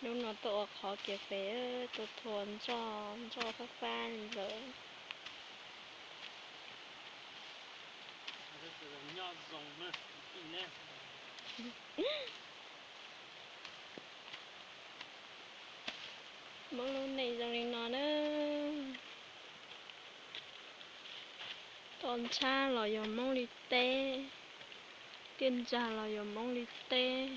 Hnub no tuaj ua qhov kiav fes, tuaj thua ntsoj, ntsoj fab fab li lawm. Hmoob lub neej zoo li no na. Toj ntshab los yog Hmoob li teb, tiaj ntsag los yog Hmoob li teb.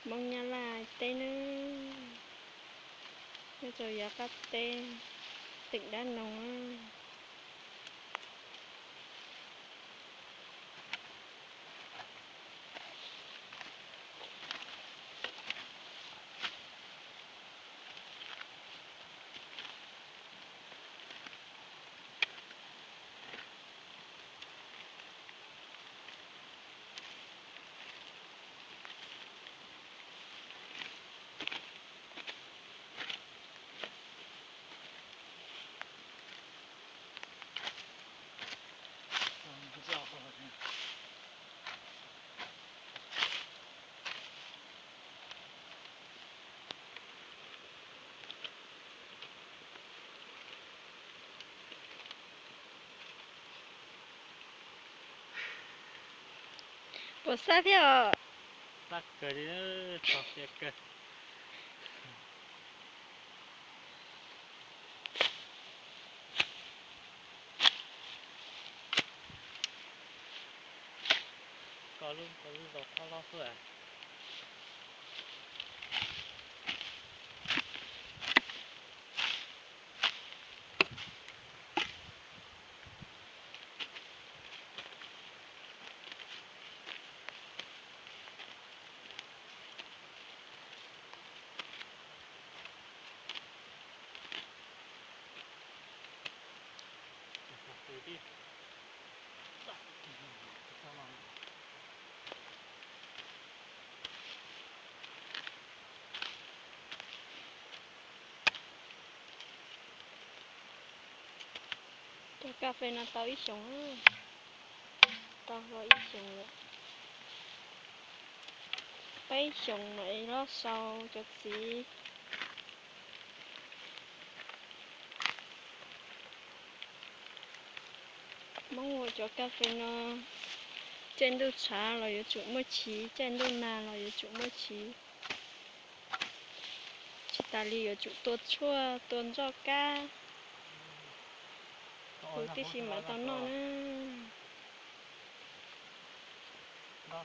Hmoob Nyab Laj teb nawb, nyob rau yav qab teb, teem Dab Noog. Puas xab thiab os? Xab kawg li, txog siab kawg. Koj lub, koj lub zaus qhov loj xwb. Cov kas fes no tau ib xyoos, tau hlo ib xyoos lawm. Peb xyoos mam li los sau cov txiv. Hmoob ua cov kas fes no, caij ntuj tshav los yuav tsum muaj chiv, caij ntuj nag los yuav tsum muaj chiv. Tsis tas li yuav tsum tua tshuaj, tua ntsoj kab, huv tib si mam tau noj na.